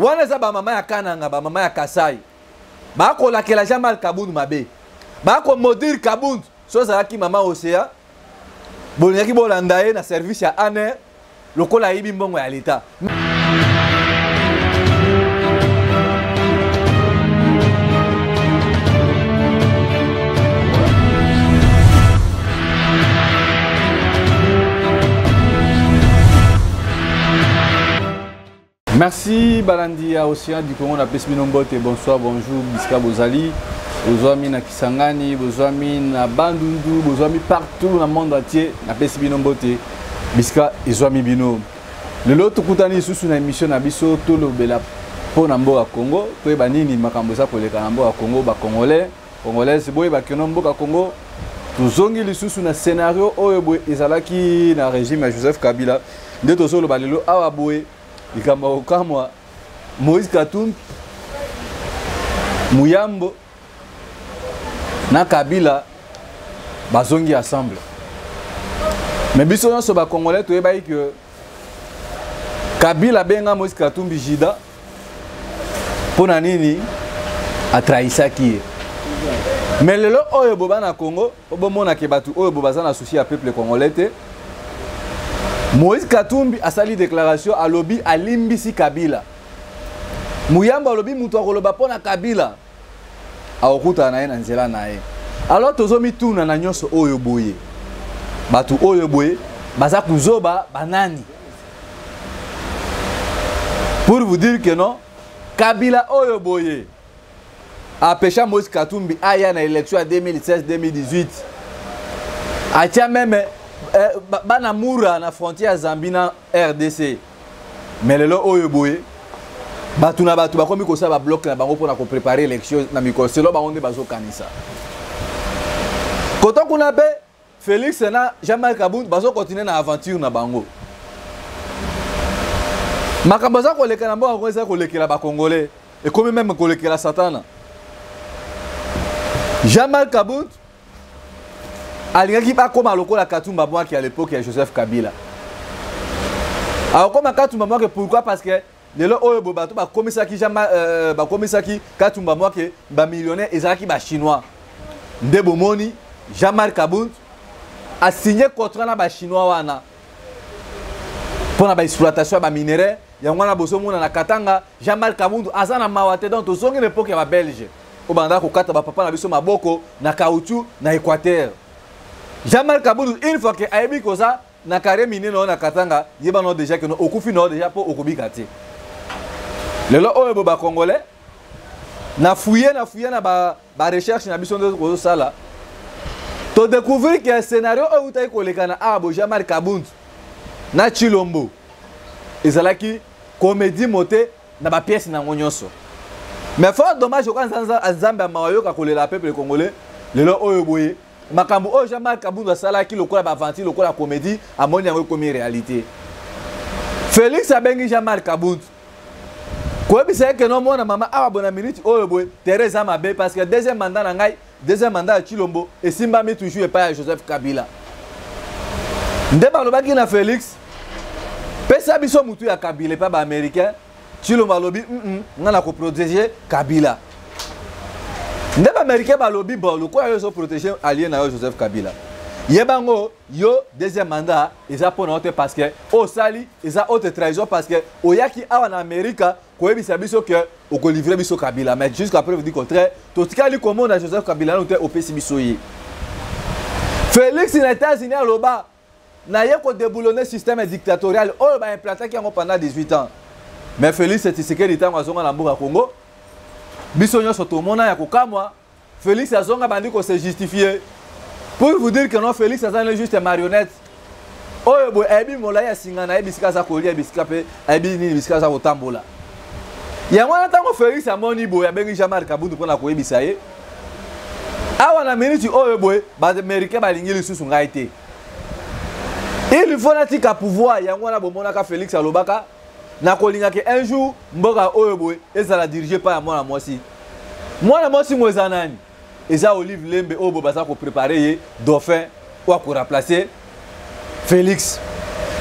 Wana eza ba mama ya Kananga, ba mama ya Kasai. Bakolakela Jean-Marc Kabund mabe. Bakomaudire Kabund. So azalaki mama Océan, bolingaki bolanda ye na service ya ANR lokola ayibi mbongo ya leta. Merci balandi ya Océan du Congo na pesi bino mbote bonsoir bonjour bisika bozali bozwami na Kisangani bozwami na Bandundu bozwami partout na monde entier na pesi bino mbote bisika ezwami bino lelo tokutani lisusu na émission na biso tolobela mpo na mboka Congo toyeba nini makambo eza koleka na mboka Congo ba Congolais Congolaise boyeba kino mboka Congo tozongi lisusu na scénario oyo boye ezalaki na régime ya Joseph Kabila nde tozoloba lelo awa boye likambo ya kokamwa Moïse Katumbi Muyambo na Kabila bazongi ensemble mais biso nyonso ba Congolais toyebaki que Kabila abenga Moïse Katumbi Judas mpo na nini atrahisaki ye mais lelo oyo boba na Congo po bomona ke bato oyo bo baza na souci ya peuple congolais te Moïse Katumbi asali déclaration alobi alimbisi Kabila Muyambo alobi moto akoloba mpo na Kabila akokutana na ye na nzela na ye alors tozomituna na nyonso oyo boye bato oyo boye baza kuzoba banani pour vous dire que non Kabila oyo boye apesha Moïse Katumbi aya na élection ya 2016 2018 atia meme eh, bana mura na frontière ya Zambie na RDC mais lelo oyo boye bato na bato bakomi kosala babloke na bango mpona koprepare élection na mikolo selo bango nde bazokanisa koto kuna mpe Félix na Jean-Marc Kabund bazo continuer na aventure na bango. Makambo aza koleka na mboka eza kolekela ba Congolais, ekomi meme kolekela Satana. Jean-Marc Kabund alingaki bakoma lokola Katumba Mwake à l'époque ya Joseph Kabila. Akokoma Katumba Mwake pourquoi? Parce que lelo oyo boye bato bakomisaki jama euh, bakomisaki Katumba Mwake ba millionnaire ezalaki ba chinois nde bomoni Jean-Marc Kabund a signé contrat na ba chinois wana mpo na ba exploitation ya ba minerais yango wana bozomona na Katanga Jean-Marc Kabund aza na mawa te donc tozongi na epoque ya ba belge oyo bandaka kokata bapapa na biso maboko na caoutchouc na Équateur Jean-Marc Kabund une fois que ayebi koza na carré mine na yo na Katanga yeba na déjà que no okufi na yo déjà po okobika te lelo oyo bo ba congolais na fouiller na fouiller na ba, ba recherche na biso nde kozosala to découvrir que scénario oyo eutaki koleka na awa bo Jean-Marc Kabund na Tshilombo ezalaki comédie mote na ba pièces na yango nyonso mais fort dommage oka nzambe ya mawa yoka kolela peuple congolais lelo oyo boye makambo oyo Jean-Marc Kabund asalaki lokola baaventure lokola comédie amoni yango ekomi réalité Félix abengi Jean-Marc Kabund koyebisa ye keno mwana mama awa bona minute oyo boye terrain eza mabe parce que deuxième mandat na ngai deuxième mandat ya Tshilombo esimbami toujours epai ya Joseph Kabila nde balobaki na Félix pesa biso mutu ya Kabila epai ba-américain Tshilombo alobi mm -mm, nga na koprotege Kabila nde baaméricain balobi bon lokola yo ozoprotege allie na yo Joseph Kabila yeba yango yo deuxième mandat eza mpo na yo te parce que osali eza haute trahison parce que oyaki awa na Amerika koyebisa biso que okolivre biso Kabila mais jusqu'à preuve du contraire totikali komona Joseph Kabila nanu te opesi biso ye Félix na États-Unis aloba naye ko déboulonner système dictatorial oyo ba implantaki yango pendant 18 ans mais Félix Tshisekedi ntango azonga na mboka Congo biso nyonso tomona ya kokamwa Félix azonga bandi ko se justifier pour vous dire que non Félix aza ne juste marionnette oyo boye ayebi molai ya singa na ye bisika aza kolia bisika mpe ayebi nini bisika aza kotambola yango wana ntango Félix amoni boye abengi Jean-Marc Kabund mpo na koyebisa ye awa na miniti oyo boye baaméricain balingi lisusu ngai te il faut natika pouvoir yango wana bomonaka Félix alobaka nakolinga ke un jour mboka oyo boye ezala dirige pa ya mwana mwasi mwana mwasi ngo eza nani eza Olive Lembe oyo boye baza koprepare ye dauphin oyo akoremplace Félix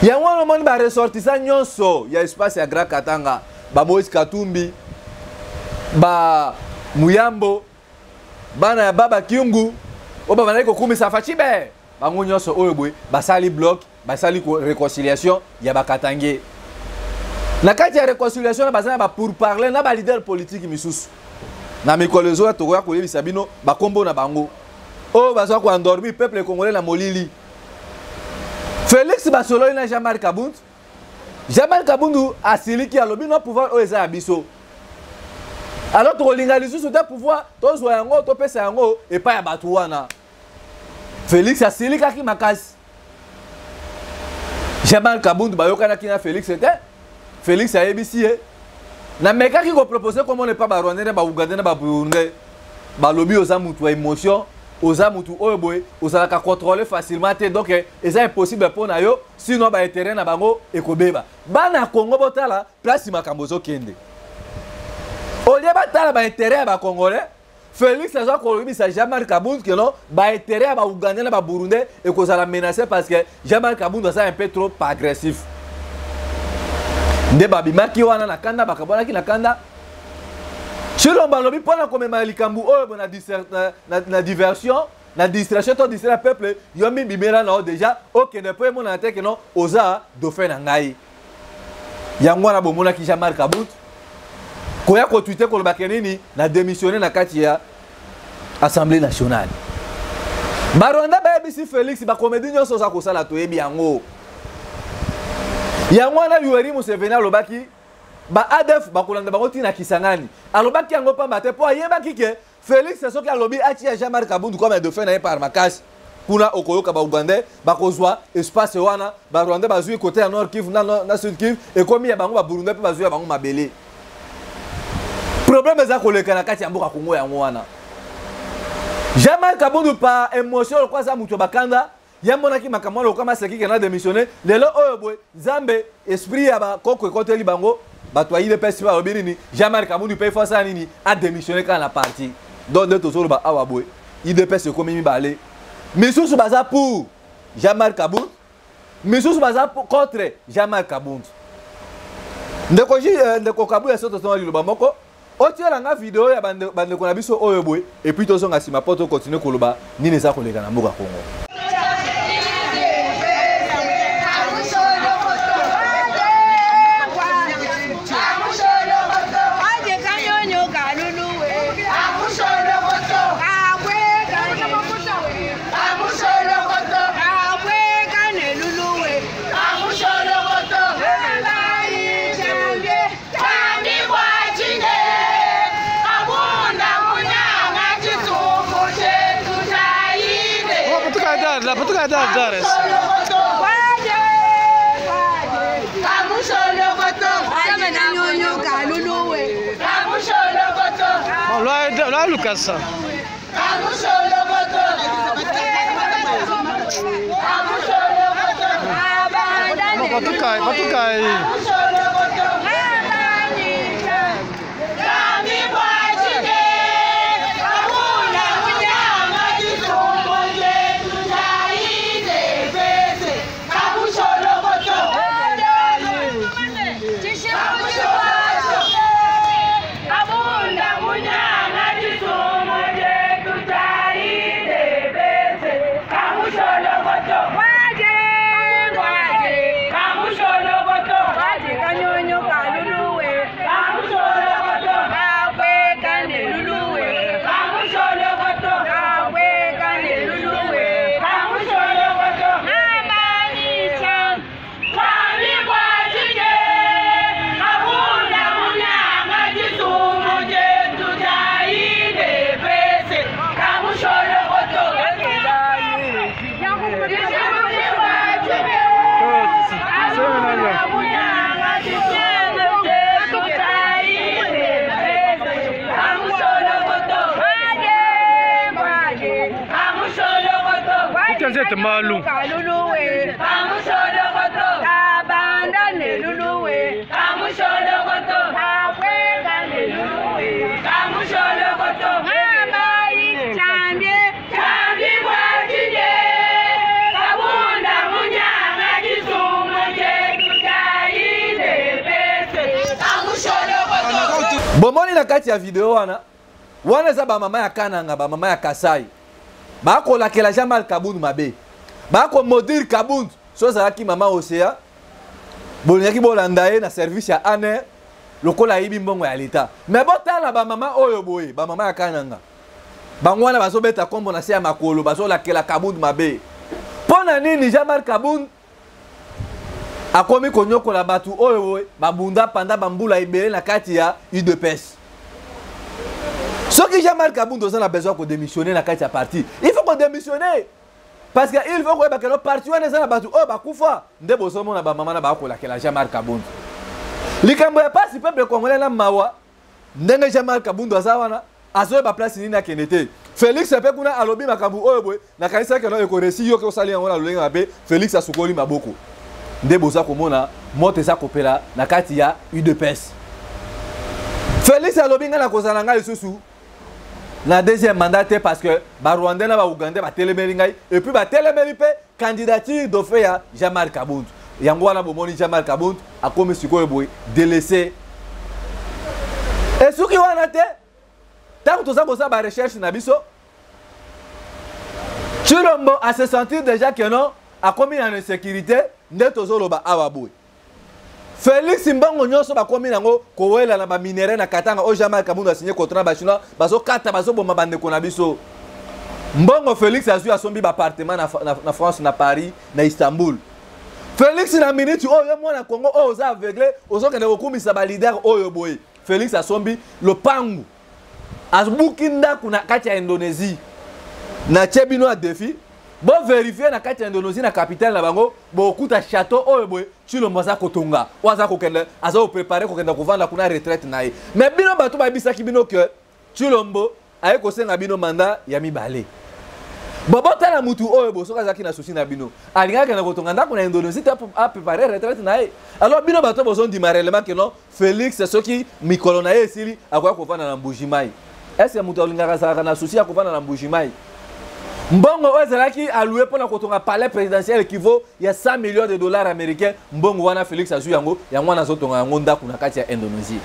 yango wana omoni baressortissant nyonso ya espace ya Grand Katanga Ba Moïse Katumbi, ba Muyambo, bana ya Baba Kyungu oyo babandaki kokumisa Fatshi be bango nyonso oyo boye basali bloc, basali réconciliation ya bakatange. Na kati ya réconciliation na baza na ba pourparler na ba leader politique misusu. Na mikolo ezoya tokoya koyebisa bino bakombo na bango oyo baza koendormir peuple congolais na molili. Félix basololi na Jean-Marc Kabund. Jean-Marc Kabund asiliki, alobi no pouvoir oyo eza ya biso. Alors tokolinga lisusu te pouvoir tozwa yango topesa yango epai ya bato wana. Félix asilikaki makasi. Jean-Marc Kabund bayokanaki na Félix te. Félix ayebisi ye namekaki kopropose komona epa barwandais na baugandais na baburundais, balobi oza mutu ya émotion, oza mutu oyo boye ozalaka contrôler facilement te, donc eza impossible mpo na yo, sinon ba intérêt na bango ekobeba. Bana Congo botala place makambo ozokende, olie batala ba intérêt ya bacongolais. Félix aza koyebisa Jean-Marc Kabund que non, ba intérêt ya baugandais na baburundais ekozala menacé parce que Jean-Marc Kabund aza un peu trop agressif. Nde babimaki wana na kanda, bakabwanaki na kanda. Tshilombo alobi mpona komema likambo oyo na diversion, na distraction to distraire peuple, yo mibimela na yo déjà okende mpo emonana te ke non oza dauphin na ngai. Yango wana bomonaki Jean-Marc Kabund koya kotwite kolobaka nini na démissionner na kati ya Assemblée nationale. Barwanda bayebisi Félix bakomedi nyonso oza kosala toyebi yango. Yango wana Yoweri Museveni alobaki ba ADF bakolanda bango ntina Kisangani. Alobaki yango pamba te mpo ayebaki ke Félix soki alobi atia Jean-Marc Kabund comme dauphin na ye par makasi, kuna okoyoka ba Ougandais bakozwa espace wana, ba Rwandais bazwi côté ya Nord Kivu na Sud Kivu ekomi ya bango, ba Burundais mpe bazwi ya bango mabele. Problème eza koleka na kati ya mboka Congo yango wana. Jean-Marc Kabund par émotion lokola aza moto ya bakanda, ye amonaki makambo wana lokola maseki ke na démissionné. Lelo oyo boye Nzambe esprit ya bakoko ekoteli bango, bato ya UDPS mpe balobi nini, Jean-Marc Kabund mpe ifo asala nini, adémissionné kaka na parti. Donc nde tozoloba awa boye UDPS ekomi mibale, misusu baza pour Jean-Marc Kabund, misusu baza contre Jean-Marc Kabund. Ndeko ndeko Kabuya, so tozonga liloba moko, otiela nga video ya bandeko na biso oyo boye, et puis tozonga nsima mpo tokontinue koloba nini eza koleka na mboka Congo. Lukasa. Batukai, batukai. Malu. Bomoni na kati ya video wana, wana eza bamama ya Kananga, bamama ya Kasai bakolakela Jean-Marc Kabund mabe, bakomaudire Kabund. So ezalaki mama Océan, bolingaki bolanda ye na service ya ANR lokola ayibi mbongo ya leta. Me botala bamama oyo boye, bamama ya Kananga, bango wana bazobeta kombo na se ya makolo, bazolakela Kabund mabe. Mpo na nini Jean-Marc Kabund akomi konyokola bato oyo babunda panda bambula ebele na kati ya UDPS? Soki Jean-Marc Kabund oza na besoin ya kodémissionner na kati ya parti, il faut kodémissionner, parce que il faut koyeba keno parti wana eza na bato oyo bakufa. Nde bozomona bamama na bakolakela Jean-Marc Kabund likambo ya pasi. Peuple congolais, na mawa ndenge Jean-Marc Kabund aza wana, azoyeba place nini akende te. Félix mpe kuna alobi makambo oyo boye, nakanisaki keno ekoresi yo ke osali yango na lolenge mabe. Félix asukoli maboko. Nde boza komona moto eza kopela na kati ya UDPS. Félix alobi: ngai nakozala ngai lisusu na deuxième mandat te, parce que Barwandais na Baougandais batelemeli ngai, et puis batelemeli mpe candidature dauphin ya Jean-Marc Kabund. Yango wana bomoni Jean-Marc Kabund akomi sikoyo boye délaissé. Esuki wana te. Ntango toza kosala barecherche na biso, Tshilombo ase sentir déjà que non, akomi na insécurité. Nde tozoloba awa boye, Félix, mbongo nyonso bakomi nango kowela na baminerai na Katanga oyo Jean-Marc Kabund asigné contrat na Bachinois, bazokata, bazoboma bandeko na biso. Mbongo Félix azwi, asombi baappartement na France, na Paris, na Istanbul. Félix na minute oyo, yo mwana Congo oyo oza aveugle, ozokende kokumisa baleader oyo boye. Félix asombi lopangu, abuki ndako na kati ya Indonésie. Natie bino ya défi, bovérifier na kati ya Indonésie, na capitale na bango, bokuta château oyo boye Tshilombo aza kotonga, oyo aza kokende, aza kopréparer kokende kovanda kuna, retraite na ye. Mais bino bato bayebisaki bino ke Tshilombo aye kosenga bino mandat ya mibale. Bobotala mutu oyo bo, soki azalaki na souci na bino, alingaki kende kotonga ndako na Indonésie te apréparer retraite na ye? Alors bino bato bozondima réellement ke non, Félix soki mikolo na ye esili, akoya kovanda na Mbujimai? Est ce que moto alingaka azalaka na souci ya kovanda na Mbujimai? Mbongo oyo ezalaki alloué mpona kotonga palais présidentiel équivaut ya 100 millions de dollars américains. Mbongo wana Félix azwi yango, yango wana azotonga yango ndako na kati ya Indonésie.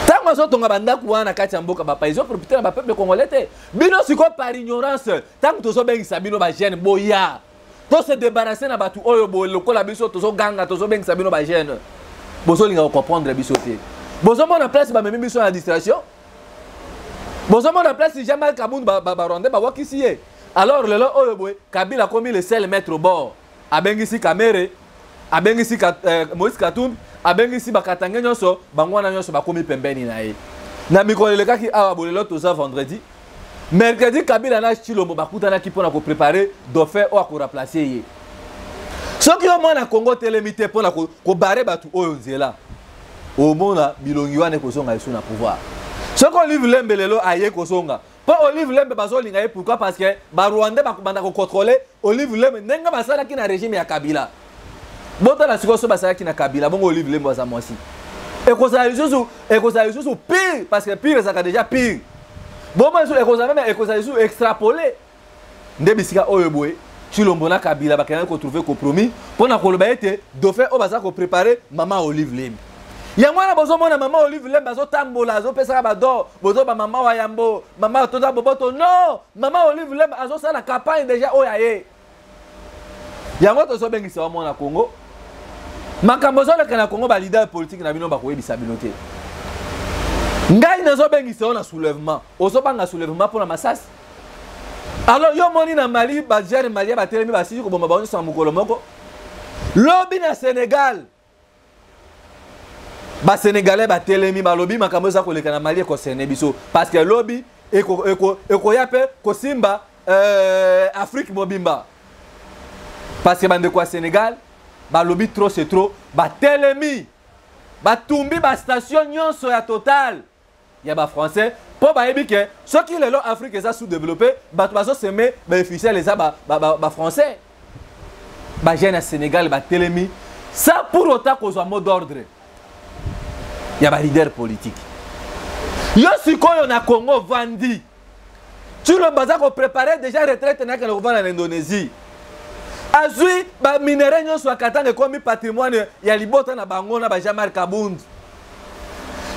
Ntango azotonga bandako wana na kati ya mboka bapaya, ezoprofiter na bapeuple congolais te. Bino sikoyo, par ignorance, ntango tozobengisa bino bajeune, boya tose débarrasser na bato oyo boye lokola biso tozoganga, tozobengisa bino bajeune, bozolinga kocomprendre biso te. Bozomona place bamemi biso na distraction. Bozomona place Jean-Marc Kabund, Barwandais bawakisi ye. Alors lelo oyo boye, Kabila akomi le seul maître bord. Abengisi Kamerhe, abengisi Moïse Katumbi, abengisi Bakatange nyonso, bango wana nyonso bakomi pembeni na ye. Na mikolo elekaki awa boye, lelo toza vendredi, mercredi, Kabila na Tshilombo bakutanaki mpona kopréparer dauphin oyo akoremplacer ye. Soki yo mwana Kongo telemi te mpona kobarrer bato oyo nzela, omona bilongi wana ekozonga esu na pouvoir. Soki Olive Lembe lelo aye kozonga, mpo Olive Lembe bazolinga ye, pourquoi? Parce que Barwandais bakobanda kocontrôler Olive Lembe ndenge basalaki na régime ya Kabila. Botala sikoyo, so basalaki na Kabila bongo, Olive Lembe aza mwasi, ekozala lisusu pire, parce que pire ezalaka déjà pire. Bongo lisusu ekozala même, ekozala lisusu extrapolé. Nde bisika oyo boye, Tshilombo na Kabila bakendaki kotrouver compromis mpo na koloba ete dauphin oyo baza kopréparer, mama Olive Lembe. Yango wana bozomona mama Olive Lembe azotambola, azopesaka bador, bozoba mama wa yambo, mama toza boboto. Non, mama Olive Lembe azosala campagne déjà oyo aye. Yango tozobengisa wa mwana Congo, makambo ezoleka na Congo, baleader politique na bino bakoyebisa bino te. Ngai nazobengisa yo na soulèvement, ozobanga soulèvement mpona masasi. Alors yo moni na Mali, bajeunes maliens batelemi, basili koboma bango nyonso na mokolo moko. Lobi na Sénégal, Basénégalais batelemi, balobi makambo eza koleka na Mali econcerne biso, parce que lobi ekoya mpe kosimba Afrique mobimba, parce que bandeko ya Sénégal balobi trop c'est trop. Batelemi, batumbi bastation nyonso ya Total ya Bafrançais, mpo bayebi ke soki lelo Afrique eza sous-développé, bato bazosemer baofficiel eza Bafrançais. Bajeune ya Sénégal batelemi sans pour autant kozwa mot d'ordre ya baleader politique. Yo sikoyo na Congo vandi, Tshilombo baza kopréparer déjà retraite na akende kovanda na Indonésie. Azwi baminerai nyonso ya Katanga, ekomi patrimoine ya libota na bango na ba Jean-Marc Kabund.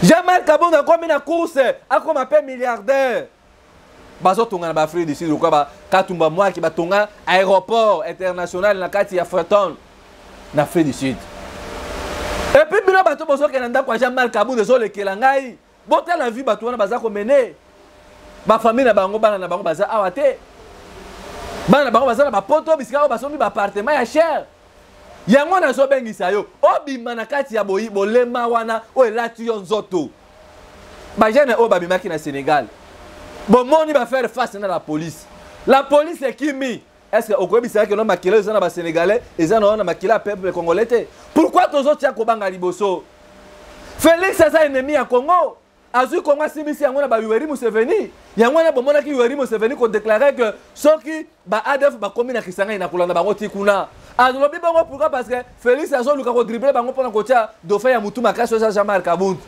Jean-Marc Kabund akomi na course, akoma pe milliardaire. Bazotonga na ba-Afrique du Sud lokola ba Katumba Mwaki batonga aéroport international na kati ya Freetown na Afrique du Sud. Et puis bino bato bozokende na ndako ya Jean-Marc Kabund ezolekela ngai. Botala vie bato wana baza komene. Ba famille na bango, bana na bango baza awa te. Bana na bango baza na bapoto bisika oyo basombi ba appartement ya cher. Yango nazobengisa yo obima na kati ya boyi bolema wana oyo elati yo nzoto. Ba jeune oyo babimaki na Sénégal, bomoni ba faire face na la police. La police ekimi. Est-ce que okoyebisa que no makila eza na ba Sénégalais, eza na wana makila ya peuple congolais te? Pourquoi tozotia kobanga liboso? Félix aza ennemi ya Congo. Azui Congo asimbisi yango na ba Yoweri Museveni. Yango wana bomonaki Yoweri Museveni ko déclarer que soki ba ADF bakomi na Kisangani na kolanda bango ti kuna. Alobi bongo pourquoi? Parce que Félix azoluka ko dribbler bango mpona kotia dauphin ya mutu makasi oyo eza Jean-Marc Kabund.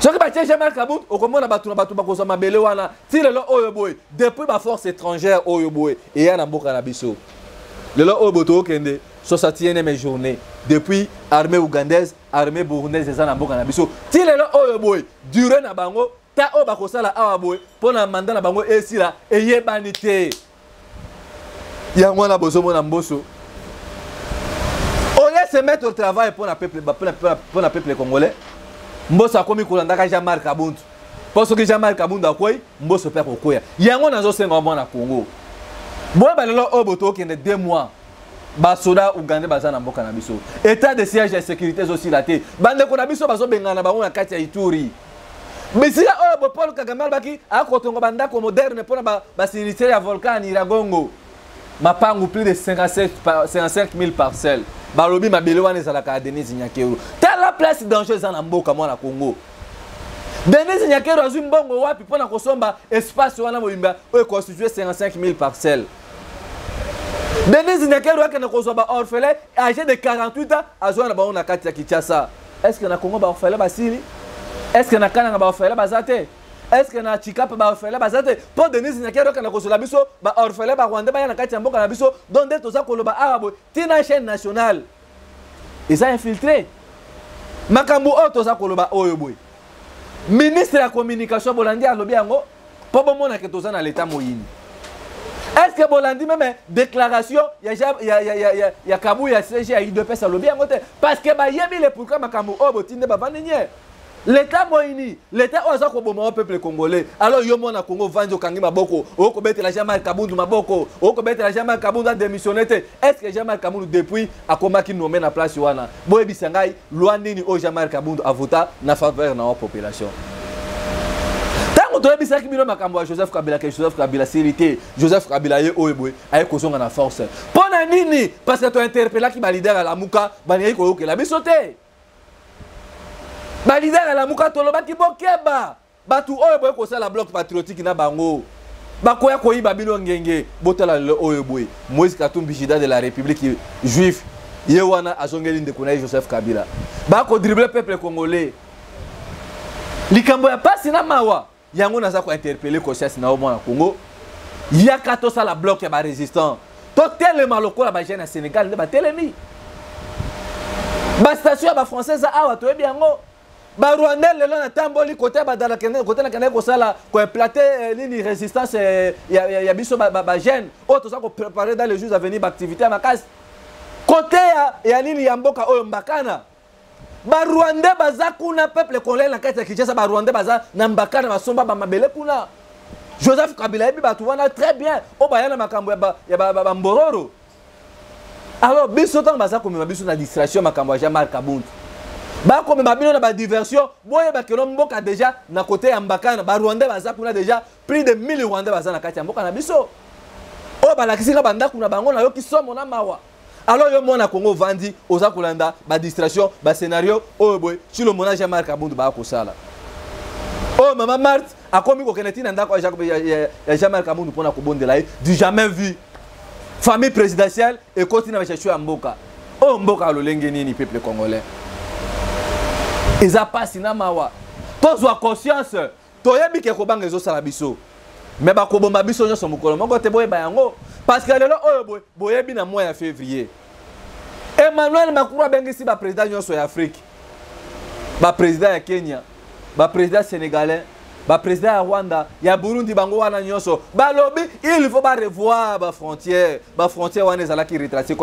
Soki batie Jean-Marc Kabund, okomona bato na bato bakozwa mabele wana ti lelo oyo boye. Depuis ba force étrangère oyo boye eya na mboka na biso. Lelo oyo boye tokende 61e journée depuis armée ougandaise, armée burundaise eza na mboka na biso ti lelo oyo boye. Durée na bango ta oyo bakosala awa boye mpo na mandat na bango esila eyebani te. Yango wana bozomona Mboso au lieu se mettre au travail mpo na peuple, mpo na, mpo na peuple congolais, Mboso akomi kolandaka Jean-Marc Kabund. Mpo soki Jean-Marc Kabund akwei, Mboso mpe akokwea. Yango nazosenga mwana Congo, boyeba lelo oyo boto okende 2 mois basoda ougandais baza na mboka na biso, état de siège ya sécurité ezosila te. Bandeko na biso bazobengana bango na kati ya Ituri, bisika oyo bo Paul Kagame alobaki akotonga bandako moderne mpona basinistré ya volcan ya Nyiragongo. Mapangu plus de 55 000 parcelles balobi mabele wana ezalaka ya Denise Nyakeru. Tala place danger eza na mboka mwana Congo. Denise Nyakeru azwi mbongo wapi mpona kosomba espace wana mobimba oyo econstitue 55 000 parcelles? Denise Nyakeru akende kozwa ba orphelin âgé de 48 ans, azwa na bango na kati ya Kinshasa. Est-ce que na Congo ba orphelin basili? Est-ce que na Kananga ba orphelin baza te? Est-ce que na Tshikapa ba orphelin baza te? Mpo Denise Nyakeru akende kozwela biso ba orphelin ba Rwandais baya na kati ya mboka na biso. Donc nde toza koloba awa boye, tina chaîne nationale eza infiltré. Makambo oyo toza koloba oyo boye, ministre ya communication bolandi alobi yango mpo bomona ke toza na leta moyini. Est-ce que bolandi même déclaration ya Kabuya CG ya UDPS alobi yango te? Parce que bayebi le pourquoi makambo oyo botinde bavandi nye. L'état moyini, l'état oyo aza koboma wa peuple congolais. Alors yo mwana Congo vandi okangi maboko, okobetela Jean-Marc Kabund maboko, okobetela Jean-Marc Kabund a démissionné te. Est-ce que Jean-Marc Kabund depuis akomaki nommé na place wana? Boyebisa ngai loi nini oyo Jean-Marc Kabund a vota na faveur na wa population? Tango toyebisaki bino makambo ya Joseph Kabila, ke Joseph Kabila sili te, Joseph Kabila ye oyo boye aye kozonga na force. Mpo na nini? Parce que tointerpellaki ba leader ya Lamuka, balingaki koyokela biso te. Ba leader ya Lamuka tolobaki bokeba, bato oyo boye kosala bloc patriotique na bango bakoya koyiba bino ngenge. Botala lelo oyo boye, Moïse Katumbi, judas de la République juif, ye wana azongeli ndeko na ye Joseph Kabila, bakodrible peuple congolais. Likambo ya pasi na mawa, yango naza kointerpeller conscience na yo mwana Congo, yaka tosala bloc ya barésistant, totelema lokola bajeune ya Sénégal nde batelemi. Bastation ya bafrançais eza awa, toyebi yango. Barwandais lelo natamboli kote ya badala, kote nakendaki kosala koimplante nini résistance ya biso bajeune oyo toza kopréparer dans les jours à venir baactivité ya makasi kote ya nini ya mboka oyo Mbakana. Barwandais baza kuna, peuple congolais na kati ya Kinshasa, barwandais baza na Mbakana, basomba bamabele kuna. Joseph Kabila yebi bato wana très bien, oyo baya na makambo ya bambororo. Alors biso ntango baza komema biso na distraction makambo ya Jean-Marc Kabund, bakomema bino na badiversion, boyeba keno mboka déjà na kote ya Mbakana barwandais baza kuna déjà, plus de 1000 rwandais baza na kati ya mboka na biso oyo balakisi nga bandako na bango, nayoki somo na mawa. Alors yo mwana Congo vandi oza kolanda ba distraction, ba scénario oyo boye Tshilombo na Jean-Marc Kabund baya kosala. Oyo mama Marthe akomi kokende ntina ndako ya Jean-Marc Kabund mpona kobondela ye, du jamais vu. Famille présidentielle ekoti na bashacho ya mboka. Oyo mboka ya lolenge nini, peuple congolais? Eza pasi na mawa. Tozwa conscience, toyebi ke kobanga ezosala biso. Mais bakoboma biso nyonso mokolo moko te, boyeba yango. Parce que lelo oyo boye, boyebi na mois ya février, Emmanuel Macron abengisi ba président nyonso ya Afrique, ba président ya Kenya, Baprésident sénégalais, baprésident ya Rwanda, ya Burundi, bango wana nyonso balobi il faut barevoir bafrontière. Bafrontière wana ezalaki retracé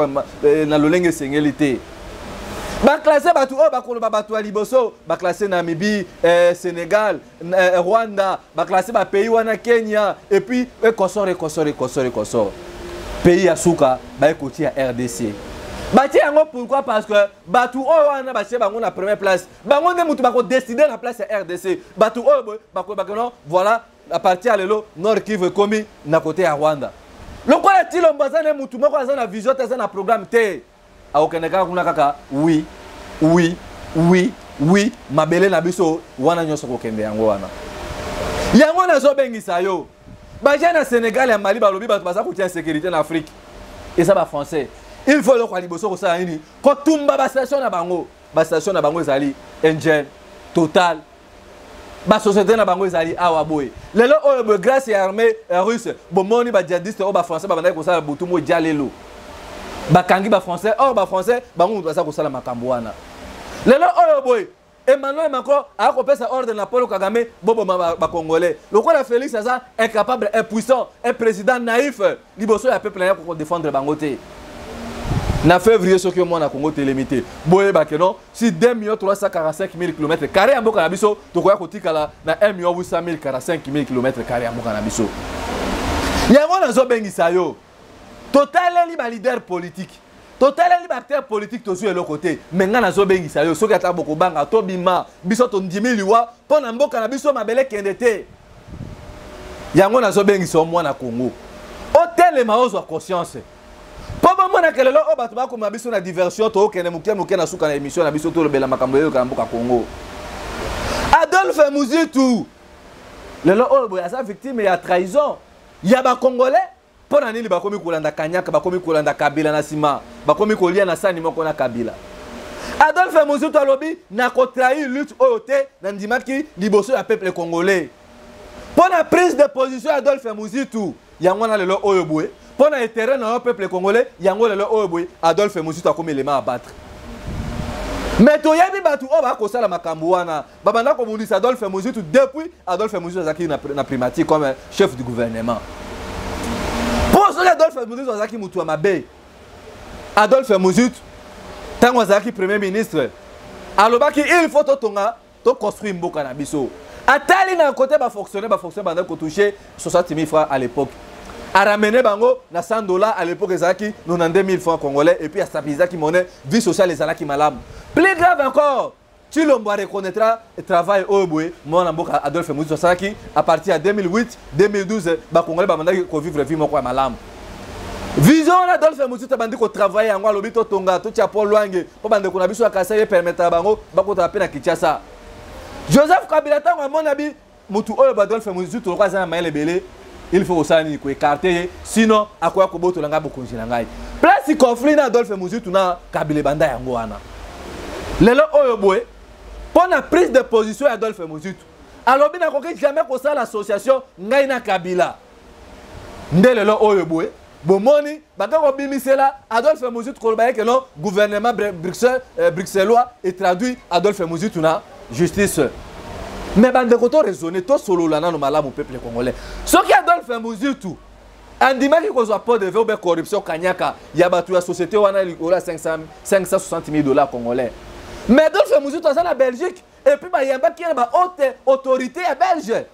na lolenge esengeli te. Baclasse bato oyo bakoloba, bato ya liboso baclasse Namibie, Sénégal, Rwanda, baclasse bapays wana, Kenya, et puis ekosor, ekosor, ekosor, ekosor. Pays ya suka baye kotia RDC. Batie yango pourquoi? Parce que bato oyo wana batie bango na première place, bango nde motu bakodécider na place ya RDC. Bato oyo boye bakoyebaka non, voilà, à partir ya lelo Nord Kivu ekomi na côté ya Rwanda. Lokola Tilombo aza ne mutu moko aza na vision te, aza na programme te, akokende kaka kuna kaka oui, oui, oui, oui, mabele na biso wana nyonso kokende yango wana. Yango nazobengisa yo, bajeune na Sénégal, ya Mali, balobi bato baza kotia insécurité na Afrique eza bafrançais. Il faut eloko ya liboso kosala nini? Kotumba bastation na bango. Bastation na bango ezali Engen, Total, basociété na bango ezali awa boye. Lelo oyo boye, grâce ya armée russe, bomoni badjihadiste oyo bafrançais babandaki kosala butu mo dia. Lelo bakangi bafrançais. Or bafrançais bango moto baza kosala makambo wana. Lelo oyo boye, Emmanuel Macron akopesa ordre na Paul Kagame, boboma bacongolais. Lokola Félix aza incapable, impuissant, un président naïf liboso ya peuple na ye, kodéfendre bango te. Na février, soki omwana Congo telemi te, boyeba ke non, si 2 millions 345 000 km carré ya mboka na biso, tokoya kotikala na 1 million 800 045 000 km carré ya mboka na biso. Yango nazobengisa yo, totaleli baleader politique, totaleli baacteur politique, tozwi eloko te. Me ngai nazobengisa yo, soki ata bokobanga, tobima. Biso tondimi liwa mpo na mboka na biso, mabele kende te. Yango nazobengisa yo, mwana Congo, otelema, ozwa conscience mpo bomonaka lelo oyo bato bakoma biso na diversion. Tookende moke moke na suka na émission na biso. Tolobela makambo eyoka na mboka Congo. Adolphe Muzitu lelo oyo boye aza victime ya trahison ya bacongolais. Mpo na nini bakomi kolanda kanyaka, bakomi kolanda Kabila na nsima, bakomi kolia na sani moko na Kabila? Adolphe Muzitu alobi nakotrahir lutte oyo te, nandimaki liboso ya peuple congolais. Mpo na prise de position ya Adolphe Muzitu, yango wana lelo oyo boye, mpo na intérêt na yo peuple congolais, yango lelo oyo boye Adolphe Muzitu akomi élément à battre. Mais toyebi bato oyo bakosala makambo wana, babanda kobundisa Adolphe Muzitu depuis Adolphe Muzitu azalaki na primature comme chef du gouvernement. Mpo soki Adolphe Muzitu azalaki motu ya mabe, Adolphe Muzitu ntango azalaki premier ministre alobaki il faut totonga, toconstruire mboka na biso. Atali na côté bafonctionnaire, bafonctionnaire bandaki kotouche 60 000 francs à l'époque, aramené bango na 100 $. À l'époque ezalaki 92 000 francs congolais. Et puis astabilisaki monnaie, vie sociale ezalaki malamu. Plus grave encore, Tshilombo reconnaîtra travail oyo boye mwana mboka Adolphe Muzitu asalaki à partir ya 2008 2012. Bacongolais babandaki kovivre vie moko ya malamu. Vision wana Adolphe Muzitu abandi kotravaille yango, alobi totonga, totia pont Lwange mpo bandeko na biso ya Kasai epermettre bango bakotala mpe na Kinshasa. Joseph Kabila ntango amona bi mutu oyo Adolphe Muzitu lokola aza na mayele ebele, il faut kosala nini? Koécarter ye, sinon akoya kobotola ngai bokonzi na ngai. Place conflit na Adolphe Muzitu na Kabila ebanda yango wana. Lelo oyo boye, mpo na prise de position ya Adolphe Muzitu, alobi nakoki jamais kosala association ngai na Kabila. Nde lelo oyo boye bomoni baka kobimisela Adolphe Muzitu, koloba ye ke non, gouvernement Bruxelles, bruxellois etraduit Adolphe Muzitu na justice. Mais bandeko, to raisonne, tosolola nano malamu, peuple congolais. Soki Adolphe Muzitu andimaki kozwa pot de vin ou corruption kanyaka ya bato ya société wana likolo ya 560 000 $ congolais, mais Adolphe Muzitu aza na Belgique et puis bayambaki ye na bahaute autorité ya belge.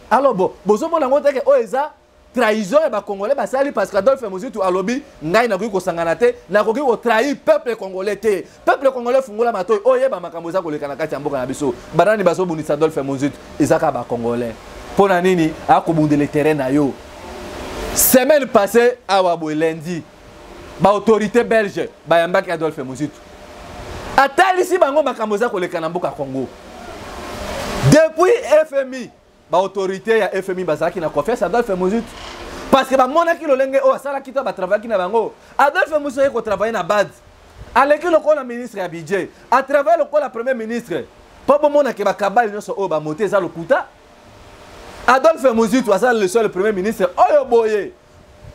Alors bon, bozomona yango teke oyo eza trahison ya bacongolais basali, parce que Adolphe Muzitu alobi ngai nakoki kosangana te, nakoki kotrahir peuple congolais te. Peuple congolais, fungola matoi, oyeba makambo eza koleka na kati ya mboka na biso. Banani bazobundisa Adolphe Muzitu? Eza kaka bacongolais. Mpo na nini akobundela terrain na yo? Semaine passée awa boye, lundi, baautorité belge bayambaki Adolphe Muzitu, atalisi bango makambo eza koleka na mboka Congo. Depuis FMI, baautorité ya FMI bazalaki na confiance Adolphe Muzitu parce que bamonaki lolenge oyo asalaki to batravaillaki na bango. Adolphe Muzitu aye kotravaille na BAD, aleki lokola ministre ya budget, atravaille lokola premier ministre, mpo bomonake bakabali nyonso oyo bamote eza lokuta. Adolphe Muzitu aza le seul premier ministre oyo boye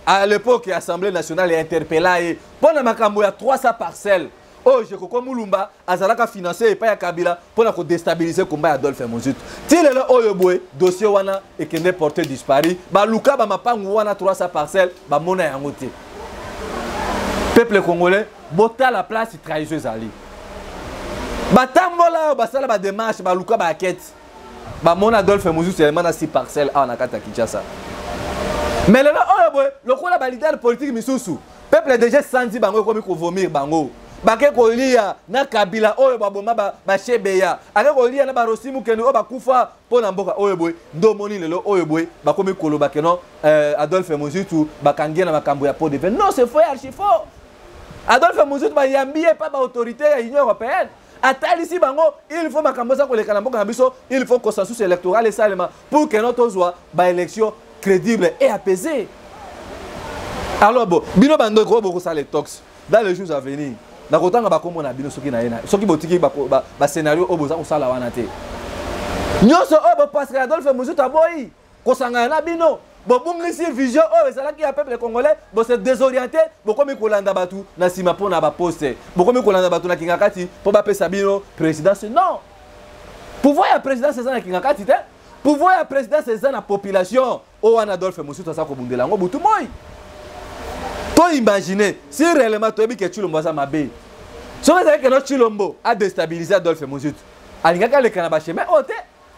à l'époque, Assemblée nationale interpella ye mpo na makambo ya 300 parcelles. Oyo Jekoko Mulumba azalaka financier epai ya Kabila mpo na kodestabilize komba ya Adolphe Muzito. Ti lelo oyo boye dossier wana ekende porte disparu, baluka bamapangu wana 300 parcelles bamona yango te. Peuple congolais, botala place trahison ezali. Batambola oyo basala bademarche, baluka baakete, bamona Adolphe Muzito elema na 6 parcelles awa na kati ya Kinshasa. Mais lelo oyo boye lokola baleader politique misusu, peuple déjà esanzi bango, ekomi kovomir bango. Bake kolia na Kabila oyo baboma bashebeya, ake kolia na barosi mukende oyo bakufa mpo na mboka oyo boye. Nde omoni lelo oyo boye bakomi koloba keno Adolphe Muzito bakangi ye na makambo ya pot de vin. Non, c'est faux et archi faux. Adolphe Muzito bayambi ye pa baautorité ya Union européenne, atalisi bango il faut makambo eza koleka na mboka na biso, il faut consensus électoral esalema pour que no tozwa baélection crédible et apaisée. Alors bon, bino bandeko oyo bokosala etox dans les jours à venir, nakotanga bakombo na bino soki na ye na soki botiki bascénario oyo boza kosala wana te. Nyonso oyo bopasaka Adolphe Muzito aboyi kosangana na bino, bobungisi vision oyo ezalaki ya peuple congolais, bose désorienté, bokomi kolanda bato na nsima mpo na baposte, bokomi kolanda bato na Kingakati mpo bapesa bino présidence. Non, pouvoir ya présidence eza na Kingakati te, pouvoir ya présidence eza na population. Oyo wana Adolphe Muzito aza kobundela yango butu moi. To imagine si réellement toyebi ke Tshilombo aza mabe, soki ezalaki keno Tshilombo adestabilise Adolphe Muzito, alingaki aleka na bachemin oyo te,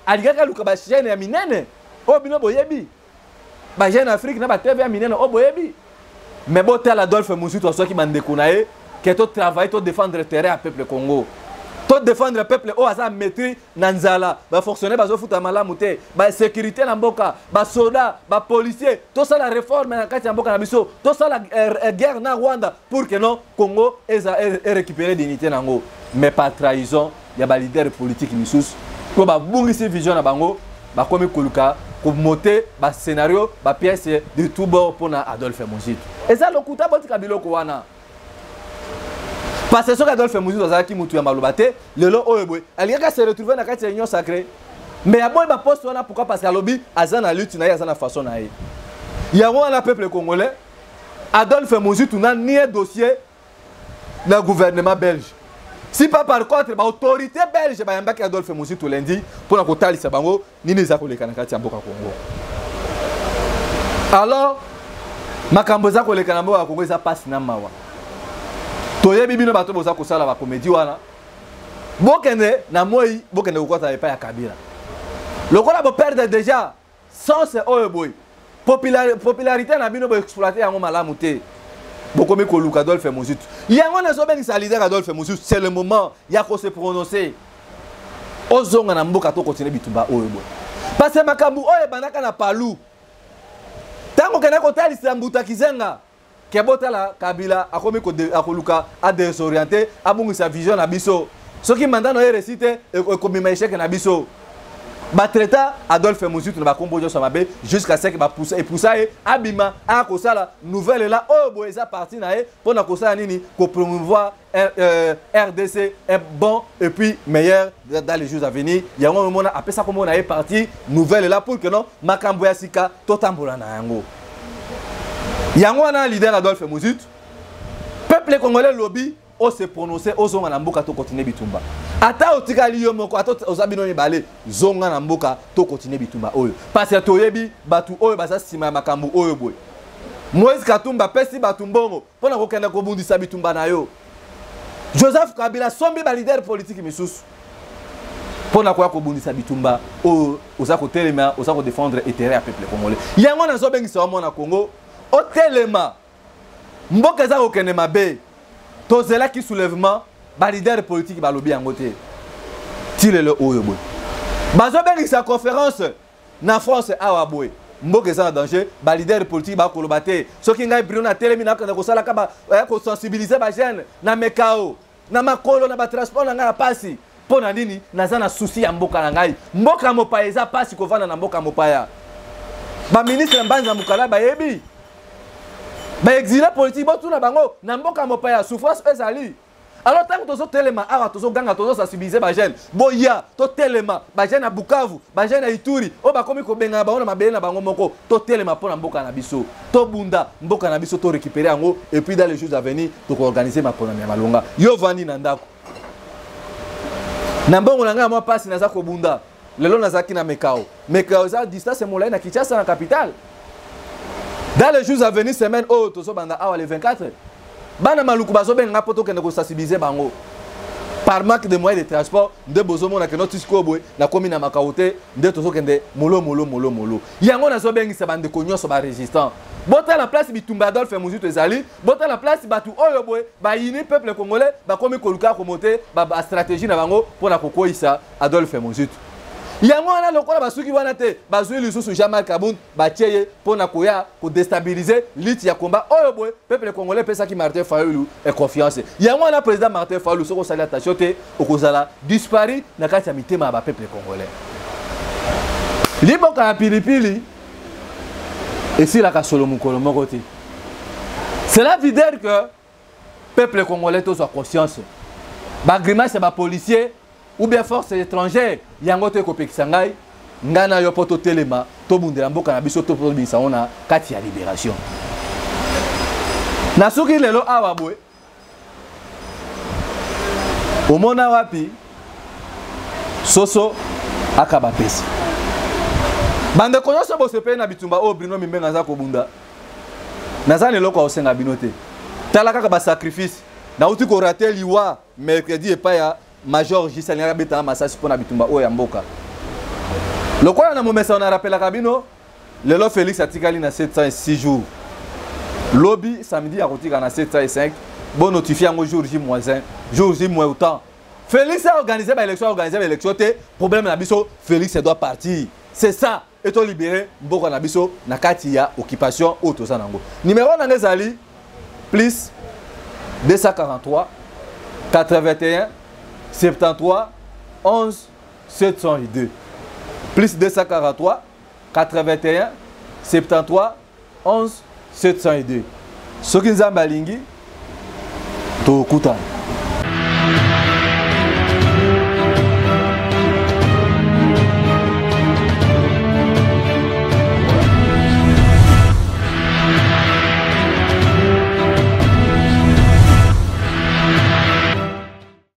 alingaki aluka bachaîne ya minene oyo bino boyebi, bajeune Afrique na batv ya minene oyo boyebi. Mais botala Adolphe Muzito azwaki bandeko na ye ke totravaille, todéfendre terrain ya peuple Congo, todéfendre peuple oyo aza maîtrise na nzala, bafonctionnaire bazofuta malamu te, basécurité na mboka, basoda, bapolicier. Tosala réforme na kati ya mboka na biso, tosala guerre na Rwanda pour que non Congo eza erécupérer dignité nango. Mais par trahison ya baleader politique misusu oyo babungisi vision na bango, bakomi koluka komote bascénario, bapièce de tout bord mpona Adolphe Muzito. Eza lokuta, botika biloko wana. Parce que soki Adolphe Muzito azalaki mutu ya maloba te, lelo oyo boye alingaki ase retrouver na kati ya Union sacrée. Mais aboyi baposte wana. Pourquoi? Parce que alobi aza na lutte na ye, aza na façon na ye. Yango wana, peuple congolais, Adolphe Muzito na nie dossier na gouvernement belge. Si pas par contre baautorité belge bayambaki Adolphe Muzito lundi mpona kotalisa bango nini eza koleka na kati ya mboka Congo. Alors makambo eza koleka na mboka ya Congo eza mpasi na mawa. Toyebi bino bato boza kosala bakomedi wana, bokende na moi, bokende kokɔta epai ya Kabila lokola boperdre déjà sens oyo boye. Popularité na bino boexploite yango malamu te, bokomi koluka Adolphe Muzito. Yango nazobengisa leader Adolphe Muzito, c'est le moment ya kose prononcer, ozonga na mboka, tokontinue bitumba oyo boye. Parce que makambo oyo ebandaka na Palu, ntango okenda kotalisa mbuta Kizenga ke botala Kabila akomi akoluka adésorienté, abungisa vision na biso, soki mandat na ye réussi te, ekobima échec na biso. Batraita Adolphe Muzito na bakombo nyonso ya mabe jusqu'à ce que bapusa epusa ye abima, aya kosala Nouvel Élan oyo boye. Eza parti na ye mpona kosala nini? Kopromouvoir RDC un bon et puis meilleur dans les jours à venir. Yango omona apesa kombo na ye parti Nouvel Élan pour que non makambo ya sika totambola na yango. Yango wana, leader Adolphe Muzito, peuple congolais lobi ose prononcer, ozonga na mboka, tokontinue bitumba. Ata otikali yo moko, ata oza bino mibale, zonga na mboka, tokontinue bitumba oyo. Parce que toyebi bato oyo baza nsima ya makambo oyo boye. Moïse Katumba apesi bato mbongo mpo na kokende kobundisa bitumba na yo. Joseph Kabila asombi baleader politique misusu mpo na koya kobundisa bitumba oyo oza kotelema, oza kodefendre intérêt ya peuple congolais. Yango nazobengisa wa mwana Congo, otelema, mboka eza kokende mabe. Tozelaki soulèvement, baleader politique balobi yango te. Ti lelo oyo boye bazobengisa conférence na France awa boye, mboka eza na danger, baleader politique bakoloba te. Soki ngai Bruno natelemi, nakende kosalaka kosensibilize bajeune na mekao na makolo na batransport na ngai ya pasi. Mpo na nini? Naza na souci ya mboka na ngai. Mboka mopaya eza pasi kovanda na mboka mopaya. Baministre Mbanza Mokala bayebi, baexilé politique, botuna bango na mboka mopaya souffrance ezali. Alors ntango tozotelema awa, tozoganga, tozosensibiliser bajeune, boya totelema, bajeune ya Bukavu, bajeune ya Ituri oyo bakomi kobengana bango na mabele na bango moko, totelema mpo na mboka na biso, tobunda mboka na biso, torécupérer yango. Et puis dans les jours à venir, tokoorganiser maponami ya malonga. Yo vandi na ndako na mbongo na ngai ya mwa mpasi, naza kobunda. Lelo nazalaki na Mekao. Mekao eza distance molai na Kinshasa, na capitale. Dans les jours à venir, semaine oyo tozobanda awa, le 24, bana Maluku bazobenganga mpo tokende kosensibiliser bango. Par manque de moyens de transport nde bozomona ke noti sikoyo boye nakomi na Makao te, nde tozokende molo molo molo molo. Yango nazobengisa bandeko nyonso barésistant, botala place bitumba ya Adolphe Muzito ezali, botala place bato oyo boye bayini peuple congolais bakomi koluka komonter bastratégie na bango mpona kokweyisa Adolphe Muzito. Yango wana, lokola basuki wana te, bazwi lisusu Jean-Marc Kabund, batie ye mpo na koya kodéstabiliser lutte ya combat oyo boye peuple congolais epesaki Martin Fayulu e confiance. Yango wana, président Martin Fayulu, soki osali attention te, okozala disparu na kati ya mitema ya bapeuple congolais. Liboka ya pilipili esilaka solo mokolo moko te. Cela veut dire que peuple congolais, tozwa conscience. Bagrimace ya bapolicier ou bien force étrangère, yango to ekopekisa ngai, ngai na yo mpo totelema, tobundela mboka na biso, to tobimisa yango na kati ya libération. Na soki lelo awa boye, omona wapi soso akaba pesi. Bandeko nyonso bosepeli na bitumba oyo Bruno Mimbenga aza kobunda, naza na eloko ya kosenga bino te. Tala kaka basacrifice. Nauti korater liwa mercredi epai ya major Jisi, alingaka betanga masasi mpo na bitumba oyo ya mboka. Lokola na momesano narapelaka bino, lelo Félix atikali na 706 jours. Lobi samedi akotika na 705. Bonotifie yango jour J moins 1, jour J moins autant. Félix a organisé baélection, a organisé baélection te, problème na biso, Félix doit partir, c'est ça, et tolibérer mboka na biso na kati ya occupation oyo toza nango. Numéro na nga ezali plus 243 81 73 11 702, plus 243 81 73 11 702. Soki Nzambe alingi, tokutana.